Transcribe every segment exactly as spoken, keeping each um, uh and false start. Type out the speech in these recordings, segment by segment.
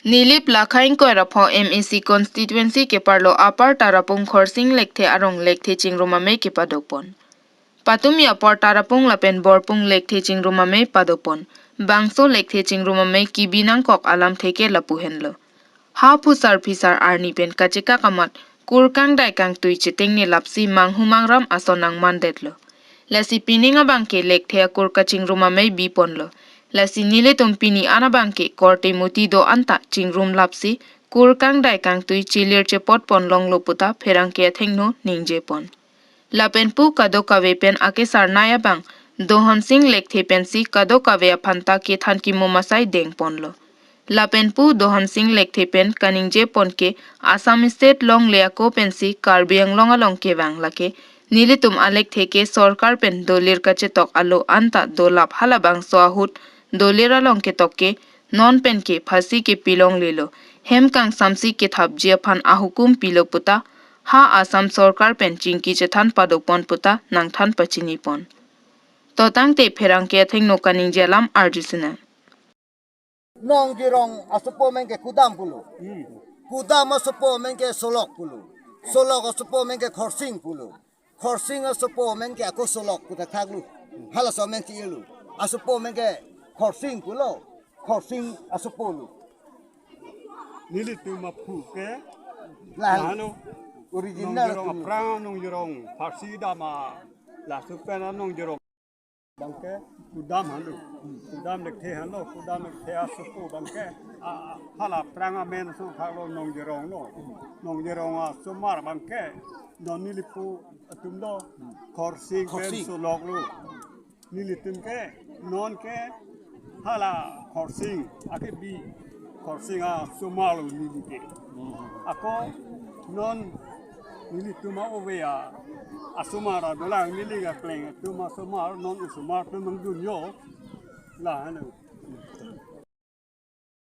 Nilip Lakha ingkoi ra pho M A C constituency keparlo Upper Tarapung Khorsing Lekthe arong lekthe chingrum amei kepadopon. Patumi apor Tarapung lapen Borpung lekthe chingrum amei padopon. Bangso lekthe chingrum amei kebi nangkok alamthe ke lapu henlo. Ha phusar phisar arni pen kachekak amat kur kangdai kangtui chetengne lapsi manghu mangram ason nangmandetlo. Lasi pining abangke lekthe akur kachingrum amei biponlo. Lasi nelitum pini an abangke korte muti do-an ta chingrum lapsi kur kangdai kangtui chelir chepotpon longlo puta pherangke athengno ningjepon. Lapen pu kadokave pen akesarnei abang Dohonsing Lekthe pensi kadokave aphan ta kethan kimo masai dengponlo. Lapen pu Dohonsing Lekthe pen kaningjepon ke Assam State longle ako pensi Karbi Anglong along kevang, lake nelitum alekthe ke sorkar pen dolir kachetok alo anta dolap, halabangso ahut dolir along ketok ke non pen ke phasi kepi longlelo, hem kangsamsi kethapji aphan ahukum pilo puta ha Assam sorkar pen chingki chethan padopon puta nangthan pachinipon. Totangte pherangke athengno kaningje alam arjusinang. Nongjirong asopo amen ke Kudam pulo. Kudam asopo amen ke Solok pulo. Solok asopo amen ke Khorsing pulo. Khorsing asopo amen ke ako Solok puta thaklo. Halaso amen chilo. Asopo amen ke Khorsing pulo. Khorsing asopo lo. Nelitum aphu ke. Lah, lahenlo. Original nongjirong atum. Aphrang nongjirong pharsi dam a, laso pen a nongjirong abangke Kudam henlo. Kudam Lekthe henlo. Kudam Lekthe asopo abangke, a, a, hala aphrang amen song thaklo nongjirong lo. Nongjirong asomar abangke non nelipu atum lo, Khorsing pen Khorsing. Solok lo. Nelitum ke non ke hala Khorsing akebi, Khorsing asomar lo neli ke. Ako non nelitum a-ove a, asomar adolang, neli akleng atum asomar, non osomar atum nangdunyo. Lahenlo.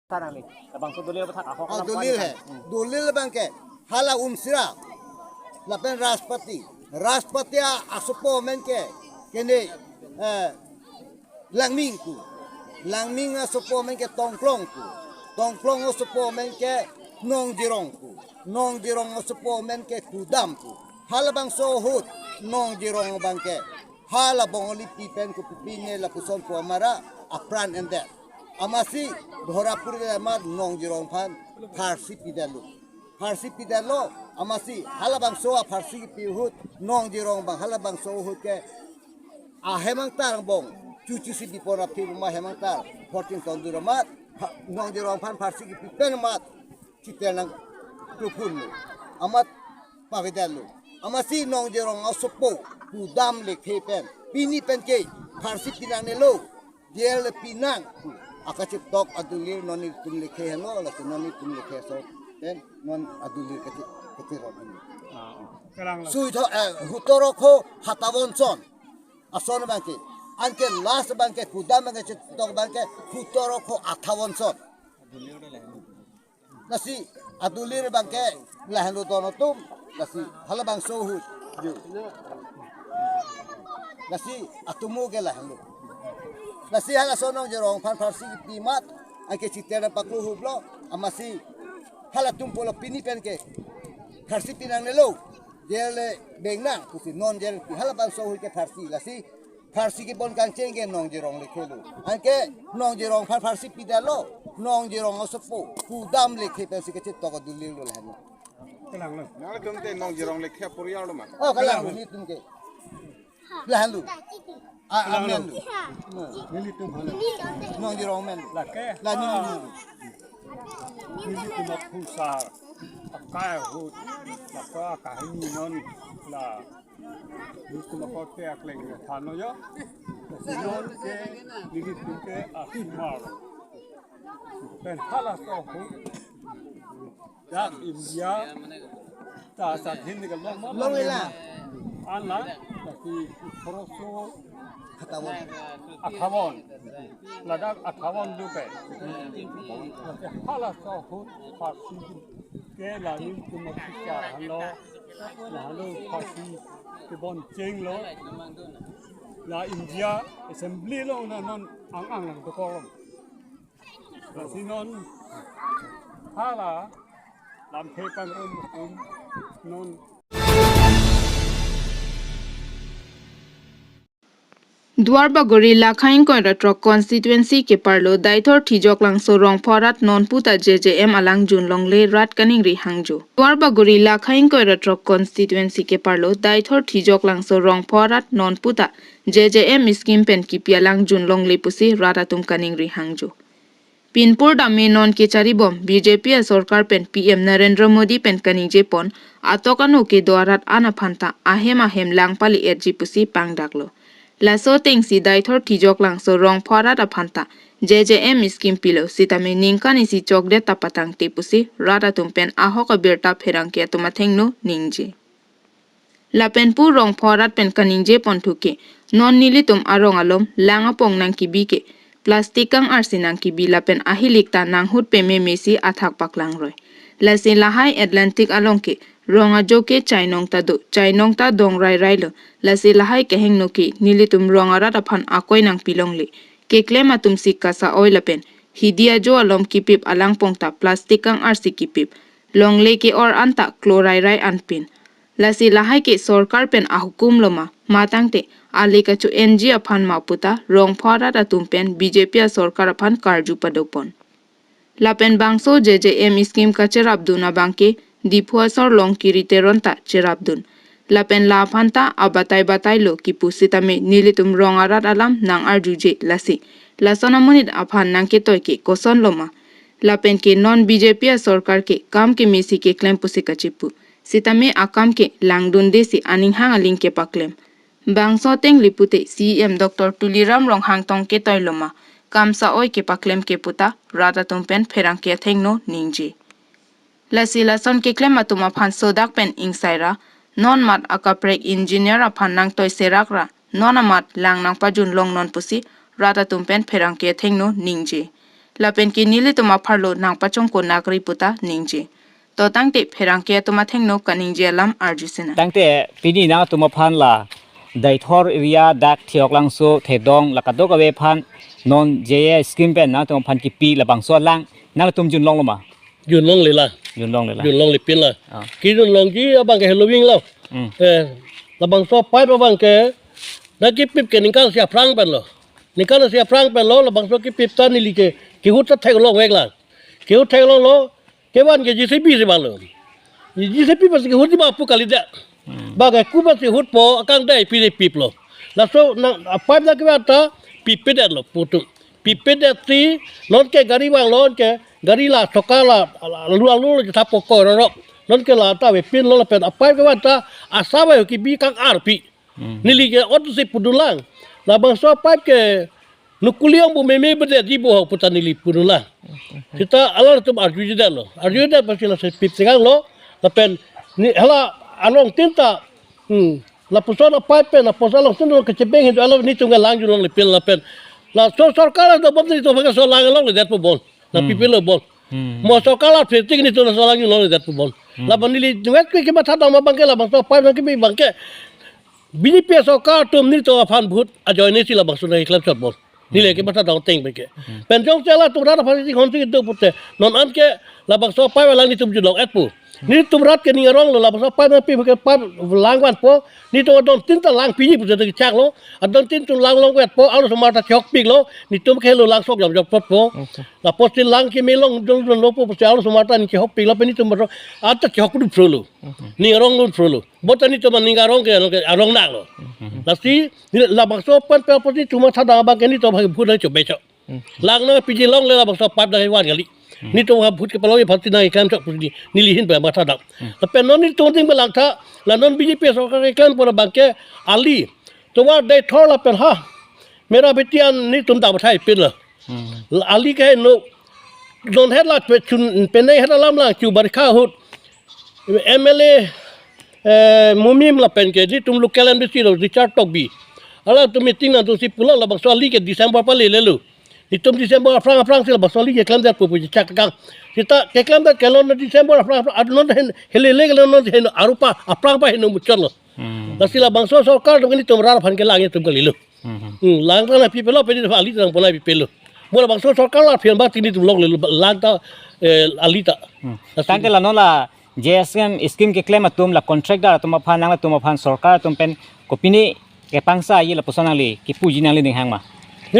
Sarang ni, labangso dolir pathak ahok. Oh, alam dolir kali he. Hmm. Dolir abangke hala Umsira lapen Rashtrapati. Rashtrapati a, asopo amen ke kene, eh, Langming pu. Langming asopo amen ke Tongklong pu. Tongklong asopo amen ke Nongjirong pu. Nongjirong asopo amen ke Kudam pu. Halabangso ahut Nongjirong abangke hala Bongolipi pen kopipine lapuson pu amara apran endet. Amatsi Dhorapur ke amat Nongjirong aphan pharsi pidetlo. Pharsi pidetlo, amatsi halabangso apharsi kepi ahut Nongjirong abang halabangso ahut ke ahemangtar angbong chuchusi bipon aphi buma hemangtar Fortune Tondura amat, ha, Nongjirong aphan pharsi kepi pen amat chiter nangkluphunlo. Amat pavedetlo. Amatsi Nongjirong asopo Kudam Lekthe pen pini pen ke pharsi pinangnelo. Dia le pinang. Akachetok adolir non nelitum Lekthe henlo, laso non nelitum Lekthe aso pen non adolir kache, kacherot henlo. Ah, oh. Kerang lo. Sui tho, eh, hutorok ho hatavon son. Ason abangke. Anke last abangke Kudam abangke chetok abangke hutorok ho athavon son. Lasi adolir abangke lahenlo don atum, lasi halabangso ahut. Yo. Lasi atomo ke lahenlo. Lasi halaso Nongjirong aphan pharsi kepi amat, anke chiter nangpakluhuplo, amatsi halatum pulo pini pen ke pharsi pinangnelo. Jele bengnang pusi non jele pi halabangso ahut ke pharsi, lasi pharsi kebon kangcheng ke Nongjirong Lekthe lo. Anke Nongjirong aphan pharsi pidetlo. Nongjirong asopo Kudam Lekthe pensi kachetok adolir lo lahenlo. Kerang lo. Nangtum te Nongjirong Lekthe aporial lo ma? Oh, kerang lo nelitum ke. Lahenlo. Ah, amen lo. Nelitum henlo. Nongjirong amen lo. Lake. La nelitum. Nelitum aphusar akai ahut, laso akahini non la nelitum akorte akleng thanlo yo. Lasi non ke nelitum ke asomar. Pen halaso ahut dak India ta asat hin ke long ma long ila. An la, lasi khoroso hatavon. Athavon. Ladak athavon dupe. Lasi halaso ahut pharsi ke la nelitum aphusar henlo. Lahenlo pharsi kebon chenglo. La India Assembly along na non ang ang nangdokok lo. Lasi non Hala lamthe pangrum tum non. Duarbagori Lakha ingkoi ra throk constituency keparlo Deithor Thijok Langso Rongpho arat nonputa J J M alang junlongle rat kaningri hangjo. Duarbagori Lakha ingkoi ra throk constituency keparlo Deithor Thijok Langso Rongpho arat nonputa J J M scheme pen kipi alang junlongle pusi rat atum kaningri hangjo. Pinpur dame non kecharibom B J P asorkar pen P M Narendra Modi pen kaningje pon atok ano kedo arat an aphanta ahem ahem lang pali-etji pusi pangdaklo. Laso atengsi Deithor Thijok Langso Rongpho arat aphanta J J M scheme pilo sitame ningkan isi chokdet ta patangte pusi rat atum pen ahok abirta pherangke atum athengno ningje. Lapen pu Rongpho arat pen kaningje ponthu ke, non nelitum arong alom lang apong nangkibi ke, plastic kang-arsi nangkibi lapen ahilik ta nanghut pememe si athak paklangroi. Lasi lahai Atlantic along ke, rong ajo ke chainong ta do, chainong ta dong rairailo. Lasi lahai kehingno ke, nelitum rong arat aphan akoi nangpilongle. Keklem atum si kasa-oi lapen hidi ajo alom kipip alangpong ta plastic kang-arsi kipip. Longle ke-or an ta klo rairai anpin. Lasi lahai ke sorkar pen ahukum loma, matangte ale kacho-enji aphan ma puta Rongpho arat atum pen B J P asorkar aphan karju padopon. Lapen bangso J J M scheme kacherapdun abangke Diphu asor Longkiri Teron ta cherapdun. Lapen la aphanta abatai batailo kipu sitame nelitum rong arat alam nang-arjuje lasi. Lason amonit aphan nangketoi ke koson loma. Lapen ke non B J P asorkar ke kam kemesi keklem pusi kachipu. Sitame akam ke langdundesi aning hang aling kepaklem. Bangso ateng lipute C E M Doctor Tuliram Ronghang tong ketoi loma. Kam sa-oi kepaklem ke puta rat atum pen pherangke athengno ningje. Lasi lason keklem atum aphan sodak pen ingsaira, non mat akaprek engineer aphan nangtoi serakra, non amat lang nangpajun longnon pusi rat atum pen pherangke athengno ningje. Lapen ke nelitum apharlo nangpachongko nakri puta ningje. To tangte pherangke atum athengno kaningje alam arjusena. Tangte pini nangtum aphan la Deithor area dak Thijok Langso thedong la kadokave aphan non J J M scheme pen nangtum aphan kipi labangso alang nangtum junlong loma. Junlongle la. Junlongle la. Junlongle pin la. Ah. Kejunlongji abangke heloving lo. Hmm. Eh, labangso pipe abangke nangkipip ke ningkan isi aphrang pen lo. Ningkan isi aphrang pen lo, labangso kipip ta neli ke kehut ta theklongvek la. Kehut theklonglo, kevan ke J C B si vanlo. J C B pas kehut di ma pu kalidet. Hmm. Bangke ku pas kehutpo akang dai pi de piplo. Laso nang a pipe nangkevan ta pipedetlo putu. Pipedetsi non ke gari vanglo, non ke gari la choka la, la, lu alu la thap pokoi rorok. Non ke la ta avepinlo lapen a pipe kevan ta asap ayo kibi kang-arpi. Hmm. Neli ke ot si pudun lang. Labangso a pipe ke nukuli ong bu meme bedetji bu ho puta neli pudun lang. Sita alanglitum arjujedetlo. Arjujedet pasi lasi pip sekanglo. Lapen ne hala along tin ta. Hmm. Lapuson a pipe pen, lapuson along tin ta kechebeng hin do alanglitum ke lang junlongle pin lapen. Laso sorkar do bom nelitum ke so lang longledetpo bon. Hmm. Nangpipinlo bon. Hmm. Mo sorkar la pheting nelitum laso lang junlongledetpo bon. Hmm. Lapen neli nunget ke kematha dam abangke labangso a pipe nangkipi abangke B J P asorkar atum nelitum aphan vote ajoine si labangso nangkeklem chot bon. Neli kematha dam ateng abangke. Hmm. Pen jongsi latum rat aphan si honsi do pute. Non anke labangso a pipe alang nelitum junlong-etpo. Nelitum rat ke ning aronglo labangso a pipe nangpi ke pipe lang vanpo. Nelitum adon tin ta lang piji pute kechaklo. Adon tin atum lang longvetpo. Arlosomar ta chokpiklo. Nelitum ke helo lang sok jam jam potpo. Okay. Lapusi lang keme long dol dol lopo pusi arlosomar ta neli chokpiklo pen nelitum rat ta chokdun phrolo. Mhm. Ning arongdun phrolo. Bo ta nelitum aning arong ke, arong ke arong nanglo. Mhm. Lasi, neli labangso pen pe apotsi chuma thadang abangke nelitum ha vote nangchobe chot. Mhm. Lang nangpiji longle labangso a pipe nangvan kali. Mhm. Nelitum ha vote kepalong aphan si nangkeklem chot pusi neli ahin pe matha dam. Mhm. Lapen non nelitum aning belangtha, la non B J P sorkar keklem pon abangke ali. Tovar Deithor lapen ha Merabeti an nelitum dam thai pinlo. Hmm. La ali ke no don het la pe chun pene het alam lang chu barikha ahut M L A, eh, Mumim lapen ke nelitum local M D C lo Richard Tokbi. Alangtum meeting nangtusi pulo labangso ali ke December palelelo. Nelitum December aphrang aphrang si labangso ali keklemdetpo pu chak kang. Sita keklemdet ke non December aphrang aphrang non hen helele ke non hen arupa aphrang pa heno muchotlo. Hmm. Lasi labangso sorkar atum ke nelitum rat aphan ke lang atum kalilo. Hmm. Hmm, lang ta nangpipelo pen nelitum ali ta nangpon nangpipelo. Mo labangso sorkar la aphi anba tini tum longle lang ta, eh, ali ta. Hmm. Tangte la non la J S M scheme keklem atum la contractor atum aphan nangtum aphan sorkar atum pen kopine kepangsa ye lapuson nangli kipuji nangli ning hang ma?